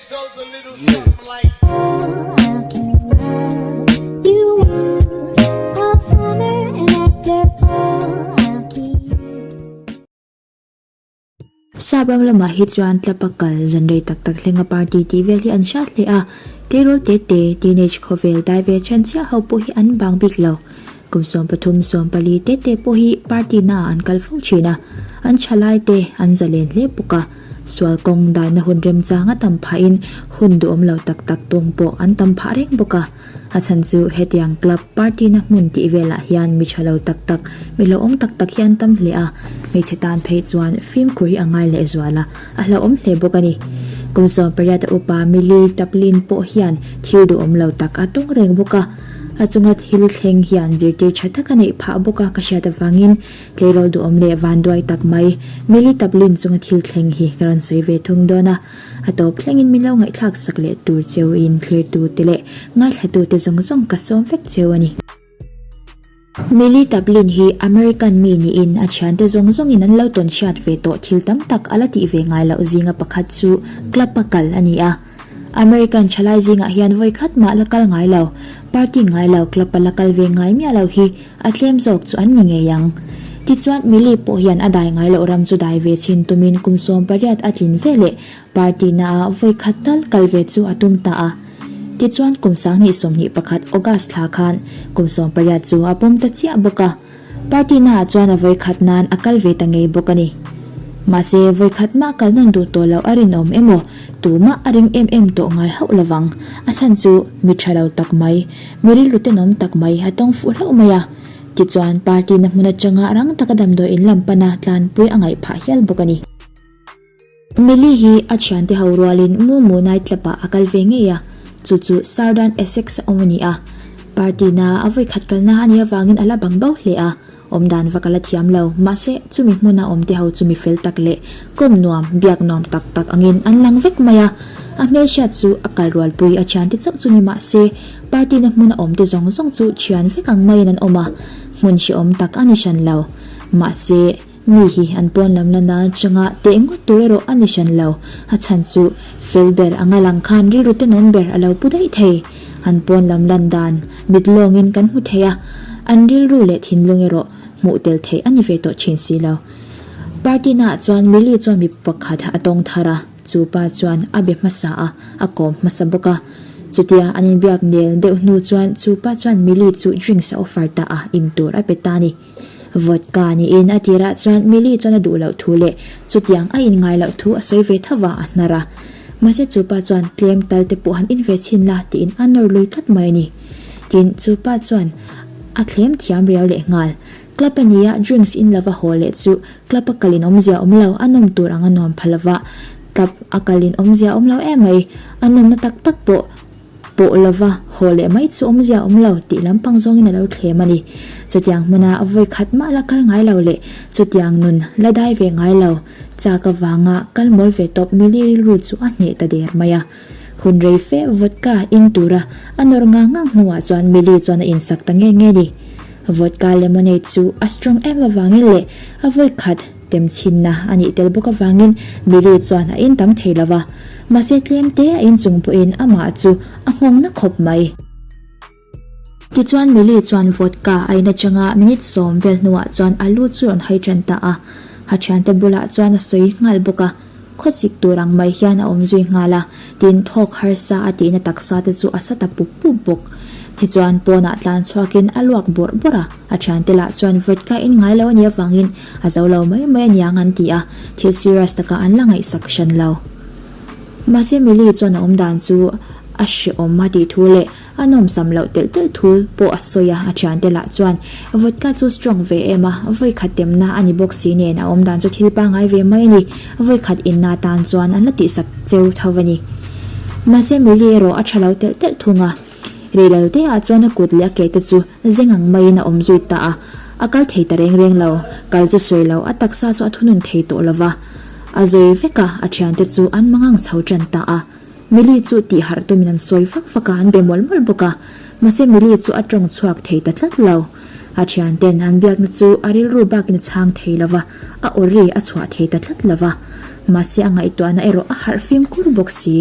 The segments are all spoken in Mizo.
Sap ram lamah hi chuan tlapa kal zan rei tak tak hlenga party tih vel hi an hriat hle a, tleirawl te te, teenage khawvel dai ve then chiah ho pawh hi an bang bik lo. Kum 13, 14 te te pawh hi party naah an kal fo thin a, an thalai te an zalen hle bawk a, sual kawng daina hun remchang a tam phahin hun duhawm lo tak tak tawng pawh an tam phah reng bawk a. A chhan chu hetiang club party na hmun tih velah hian mi tha lo tak tak, mi hlauhawm tak tak hi an tam hle a, hmeichhe tan phei chuan fimkhur hi a ngai leh zual a, a hlauhawm hle bawk a ni. Kum 18 a upa Millie Taplin pawh hian thil duhawm lo tak a tawng reng bawk a, a chunga thil thleng hian zirtir tha tak a neih phah bawk a ka hriat avangin tleirawl duhawm leh vanduai tak mai Millie Taplin chunga thil thleng hi ka rawn sawi ve thung dawn a. A tawp thlengin min lo ngaihthlak sak leh tur cheu in thlirtu te leh ngaithlatu te zawng zawng ka sawm vek cheu a ni. Millie Taplin hi American mi niin a thiante zawng zawngin an lo tawn hriat ve tawh thil tam tak a la tih ve ngai loh zinga pakhat chu club a kal a ni a. American thalai zingah hian vawi khat mah la kal ngai lo, party ngai lo club a la kal ve ngai miah lo hi A tlem zawk chu an ni ngei ang. Tichuan Millie pawh hian a dai ngai loh ram chu dai ve chhin tumin kum 18 a tlin ve leh party naah vawi khat tal kal ve chu a tum ta a. Tichuan kum 2021 August thla khan kum 18 chu a pawm ta chiah bawk a. Party naah chuan a vawi khat nan a kal ve ta ngei bawk a ni. Mahse vawi khat mah kal nawn duh tawh loh a rinawm emaw tumah a ring em em tawh ngai hauh lovang. A chhan chu mi tha lo tak mai Mi rilru tenawm tak mai a tawng fuh hlauh mai a, tichuan party na hmun atanga rang taka damdawi in lam pana tlanpui a ngaih phah hial bawk a ni. Millie hi a thiante ho rualin Mumu night club ah a kal ve ngei a, chu chu Southern Essex a awm a ni a. Party na a vawikhat kalna a nih avangin a la bang bo hle a, Awmdan va ka la thiam lo, mahse chumi hmuna awmte ho chu mi fel tak leh kawm nuam, biak nuam tak tak angin an lang vek mai a. A hmelhriat chu a kal rualpui a thiante chauh chu ni mahse party na hmuna awmte zawng zawng chu thian vek ang maiin an awm a, hmun hrehawm tak a ni hran lo. Mahse mi hi an pawn lam la nan atanga teh ngawt tur erawh a ni hran lo, a chhan chu fel ber anga lang khan rilru tenawm ber a lo pu daih thei. An pawn lam lan dan mit lawngin kan hmu thei a, an rilru leh thinlung erawh hmuh tel theih a ni ve tawh thin si lo. Party naah chuan Millie chuan mi pakhat a tawng thar a, chu pa chuan a be hmasa a, a kawm hmasa bawk a. Chutia an inbiak nel deuh hnu chuan chu pa chuan Millie chu drinks a offer ta a, intur a pe ta a ni. Vodka niin a tirah chuan Millie chuan a duh loh thu leh chutiang a inngai loh thu a sawi ve tho va, a hnar a. Mahse chu pa chuan tlem tal te pawh han in ve chhin la tiin a nawr lui tlat mai a ni. Tin, chu pa chuan a thlem thiam riau leh nghal. Club a nia drinks in lova haw leh chu club a kal in awmzia awm lo, a nawm tur ang a nuam pha lova. Club a kal in awmzia awm lo em mai, a nawmna tak tak pawh Pawh lova haw leh mai chu awmzia awm lo tih lampang zawngin a lo thlem a ni. Chutiang hmuna vawi khat mah la kal ngai lo leh chutiang nun la dai ve ngai lo chak avanga kal mawl ve tawp Millie rilru chu a hneh ta der mai a. Hun rei fe vodka in tura a nawr ngang ngang hnuah chuan Millie chuan a insak ta nge nge ni. Vodka lemonade chu a strong em avangin leh a vawi khat Tem chhinna a nih tel bawk avangin Millie chuan a in tam thei lo va, mahse tlem te a inchung pawhin amah chu a nghawng na khawp mai. Tichuan Millie chuan vodka a in atanga minute sawm vel hnuah chuan a lu chu rawn hai tan ta a, a thiante bulah chuan a sawi nghal bawk a, khawsik tur ang mai hian a awm zui nghal a, tin thawk harsa a tihna taksa te chu a sa ta pup pup bawk. Tichuan pawnah tlan chhuakin a luak bawrh bawrh a, a thiante lah chuan vodka in ngai lo a nih avangin A zo lo mai mai aniang an ti a, thil serious taka an la ngaihsak hran lo. Mahse Millie chuan a awmdan chu a hrehawm a tih thu leh a nawmsam loh telh telh thu pawh a sawi a, a thiante lah chuan vodka chu strong ve em a, vawikhat temna a ni bawk si nen a awmdan chu thil pangngai ve mai a ni, vawikhat inna tan chuan an la tihsak cheu tho a ni. Mahse Millie erawh a tha lo telh telh thung a. Reilo te ah chuan a kut leh a ke te chu zeng ang maiin a awm zui ta a, a kal thei ta reng reng lo, kal chu sawi lo, a taksa chu a thunun thei tawh lo va. A zawi vek a, a thiante chu an mangang chho tan ta a. Millie chu tih harh tumin an sawi vak vak a, an be mawlh mawlh bawk a, mahse Millie chu a tawng chhuak thei ta tlat lo. A thianten an biakna chu a rilru bakin a chhang thei lo va, a aw ri a chhuah thei ta tlat lo va, mahse a ngaihtuahna erawh a harh fimkhur bawk si.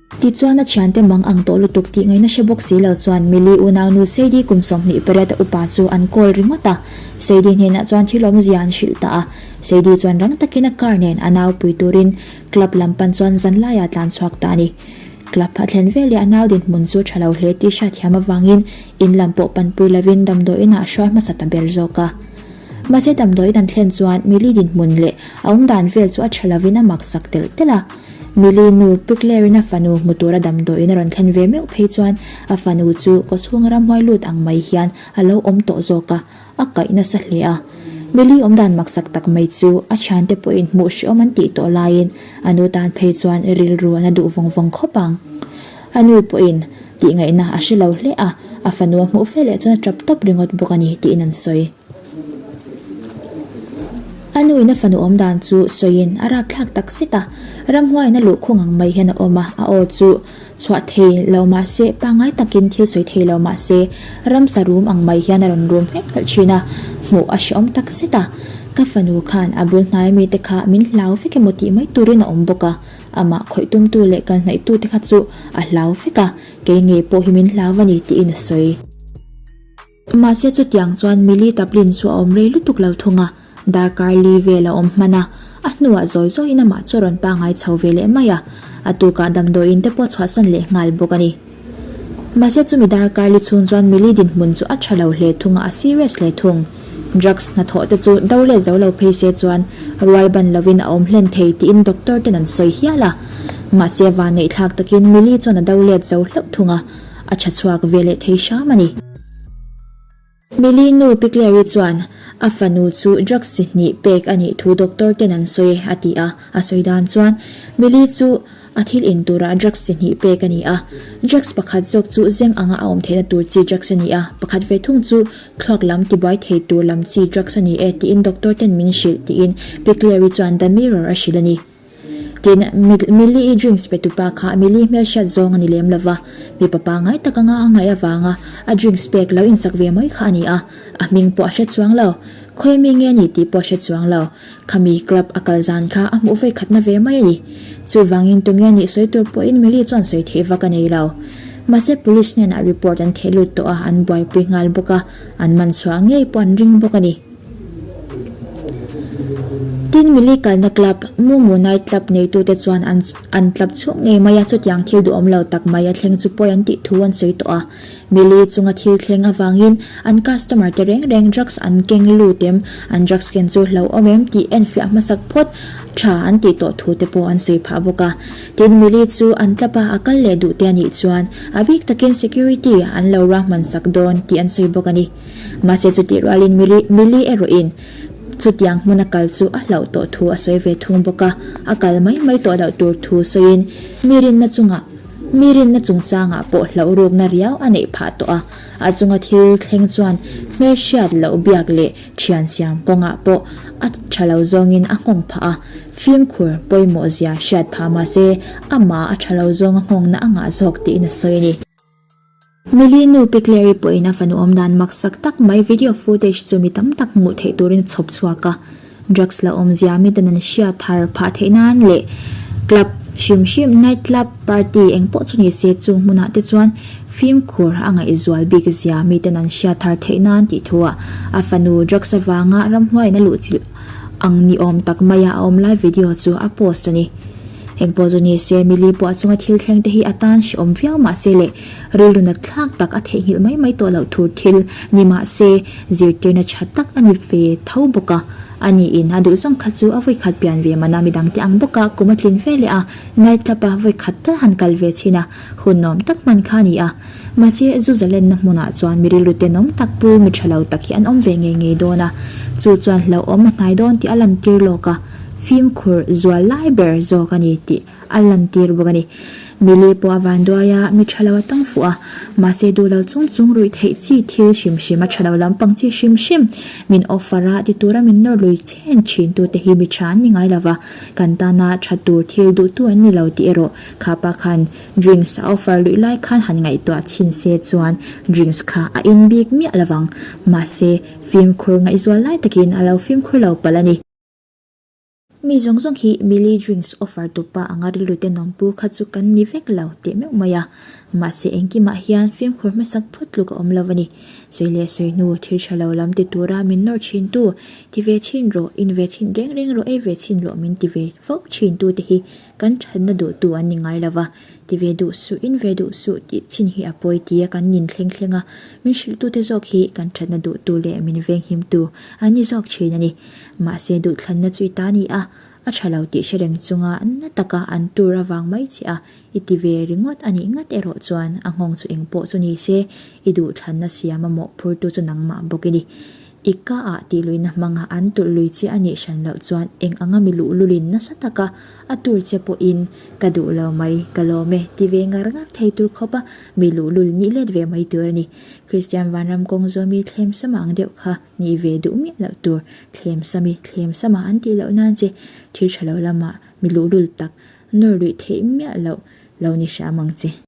Tichuan a thiante mang ang tawh lutuk tih ngaihna hre bawk si lo chuan Millie unaunu Sadie kum 28 a upa chu an call ringawt a. Sadie hnenah chuan thil awmzia an hrilh ta a. Sadie chuan rang takin a car nen a nau pui turin club lam pan chuan zanlaiah a tlan chhuak ta a ni. Club a thlen veleh a nau dinhmun chu tha lo hle tih hriatthiam avangin in lam pawh panpui lovin damdawiin ah a hruai hmasa ta ber zawk a. Mahse damdawiin an thlen chuan Millie dinhmun leh a awmdan vel chu a tha lovin a maksak telh telh a. Millie nu Pi Claire-in a fanu hmu tura damdawiin a rawn thlen ve meuh phei chuan a fanu chu kawchhunga ramhuai lut ang mai hian a lo awm tawh zawk a, a kaih nasa hle a. Millie awmdan maksak tak mai chu a thiante pawhin hmuh hrehawm an tih tawh laiin a nu tan phei chuan rilru an a duh vawng vawng khawp ang. A nu pawhin tihngaihna a hre lo hle a, a fanu a hmuh fe leh chuan a tap tawp ringawt bawk a ni tiin an sawi. A nuin a fanu awm dan chu sawiin a rapthlak tak zet a, ramhuaiin a luhkhung ang mai hian a awm a, a aw chu chhuah thei lo mah se, pangngai takin thil sawi thei lo mah se, ramsa rum ang mai hian a rawn rum nghet nghelh thin a, hmuh a hrehawm tak zet a. Ka fanu khan a bul hnaia mite kha min hlau vek emaw tih mai turin a awm bawk a, amah khawih tumtu leh kal hnaihtute kha chu a hlau vek a, kei ngei pawh hi min hlau a ni tiin a sawi. Mahse chutiang chuan Millie Taplin chu a awm rei lutuk lo thung a, darkar li vel a awm hman a, a hnuah zawi zawiin amah chu a rawn pangngai chho ve leh mai a, a tukah damdawiin te pawh chhuahsan leh nghal bawk a ni. Mahse chumi darkar li chhung chuan Millie dinhmun chu a tha lo hle thung a, a serious hle thung. Drugs hnathawh te chu do let zo lo phei se chuan rual ban lovin a awm hlen thei tiin doctor ten an sawi hial a. Mahse vanneihthlak takin Millie chuan a do let zo hlauh thung a, a tha chhuak ve leh thei hram a ni. Millie nu Pi Clary chuan a fanu chu drugs chi hnih pek a nih thu doctor ten an sawi e a ti a, a sawi dan chuan Millie chu a thil in turah drugs chi hnih pek a ni a, drugs pakhat zawk chu zeng anga a awm theihna tur chi drugs a ni a, pakhat ve thung chu thluak lam tibuai thei tur lam chi drugs a ni e tiin doctor ten min hrilh tiin Pi Clary chuan The Mirror a hrilh a ni. Tin, Millie-i drinks pe tupa kha Millie hmelhriat zawng a ni lem lova, mipa pangngai tak anga a ngaih avanga a drinks pek lo insak ve mai kha a ni a, a hming pawh a hre chuang lo. Khawi mi nge a ni tih pawh a hre chuang lo. Khami club a kal zan kha a hmuh vawikhatna ve mai a ni. Chuvangin tunge nih sawi tur pawhin Millie chuan sawi theih vak a nei lo. Mahse police hnenah report an theh lut tawh a, an buaipui nghal bawk a, an man chhuah ngei pawh an ring bawk a ni. Tin, Millie kalna club, Mumu Night Club neitute chuan an an club chhung ngei mai a, chutiang thil duhawm lo tak mai a thleng chu pawi an tih thu an sawi tawh a. Millie chunga thil thleng avangin an customer te reng reng drugs an keng lut em, an drugs ken chu hlauhawm em tih enfiah hmasak phawt tha an tih tawh thu te pawh an sawi phah bawk a. Tin, Millie chu an club a a kal leh duh te a nih chuan a bik takin security an lo ruahman sak dawn tih an sawi bawk a ni. Mahse chutih rualin Millie Millie erawhin chutiang hmuna kal chu a hlauh tawh thu a sawi ve thung bawk a, a kal mai mai tawh loh tur thu sawiin mi rinna chungah mi rinna chungchangah pawh hlauh rukna riau a neih phah tawh a, a chunga thil thleng chuan hmelhriat loh biak leh thian siam kawngah pawh a tha lo zawngin a nghawng phah a, fimkhur pawimawh zia hriat phah mahse amah a tha lo zawnga nghawngna a ngah zawk tiin a sawi a ni. Millie nu Pi Clary pawhin a fanu awmdan maksak tak mai video footage chu mi tam tak hmuh theih turin a chhawp chhuak a. Drugs la awmzia miten an hriat thar phah theih nan leh club hrim hrim, night club, party eng pawh chu ni se chung hmunah te chuan fimkhur a ngaihzual bik zia miten an hriat thar theih nan tih thuah a fanu drugs avanga ramhuaiin a luhchilh ang ni awm tak maia a awm lai video chu a post a ni. Engpawh chu ni se, Millie pawh a chunga thil thleng te hi a tan hrehawm viau mah se leh rilru nat thlak tak a theihnghilh mai mai tawh loh thur thil ni mah se zirtirna tha tak a ni ve tho bawk a. A niin a duh zawng kha chu a vawikhat pian ve man a, midang te ang bawk a kum a tlin ve leh a, night club a vawikhat tal han kal ve chhin a, hun nuam tak hman kha a ni a. Mahse, zu zalenna hmunah chuan mi rilru tenawm tak pu mi tha lo tak hi an awm ve ngei ngei dawn a, chu chuan hlauhawm a hnai dawn tih a lantir lawk a. Fimkhur zual lai ber zawk a ni tih a lantir bawk a ni. Millie pawh a van duai a, mi tha lo a tawng fuh a, mahse duh lo chung chung ruih theih chi thil hrim hrim a tha lo lampang chi hrim hrim min offer a ti tura min nawr lui chen thin tute hi mi tha an ni ngai lova, kan tana tha tur thil duhtu an ni lo tih erawh kha pa khan drinks a offer luih lai khan han ngaihtuah chhin se chuan drinks kha a in bik miah lovang, mahse fimkhur ngaihzual lai takin a lo fimkhur lo palh a ni. Mi zawng zawng hi Millie drinks offer tupa anga rilru tenawm pu kha chu kan ni vek lo teh meuh mai a. Mahse engkimah hian fimkhur hmasak phawt tluk a awm lo a ni. Sawi leh sawi hnu thil tha lo lam ti tura min nawr thin tu, ti ve chhin rawh, in ve chhin reng reng rawh, ei ve chhin rawh min ti ve fo thin tu te hi kan thatna duh tu an ni ngai lo va. Ti ve duh suh, in ve duh suh tih chhin hi a pawi tia kan nin thleng thleng a, min hrilhtute zawk hi kan thatna duhtu leh min venghimtu an ni zawk thin a ni. Mahse duhthlanna chu i ta ni a, a tha lo tih hre reng chunga na taka an tur avang mai che a, i ti ve ringawt a nih ngat erawh chuan a nghawng chu eng pawh chu ni se, i duhthlanna siam a mawhphurtu chu nangmah bawk i ni. I ka ah tih luihna hmanga an tulh lui che a nih hran loh chuan eng anga mi luhlulin nasa taka a tur che pawhin ka duh lo mai, ka lawm e ti ve ngar ngar thei tur khawpa mi luhlul nih let ve mai tur a ni. Kristian vanram kawng zawmi thlem sama ang deuh kha nih ve duh miah loh tur, thlem sami thlem sama an tih loh nan che thil tha lo lamah mi luhlul tak nawr luih theih miah loh lo ni hram ang che.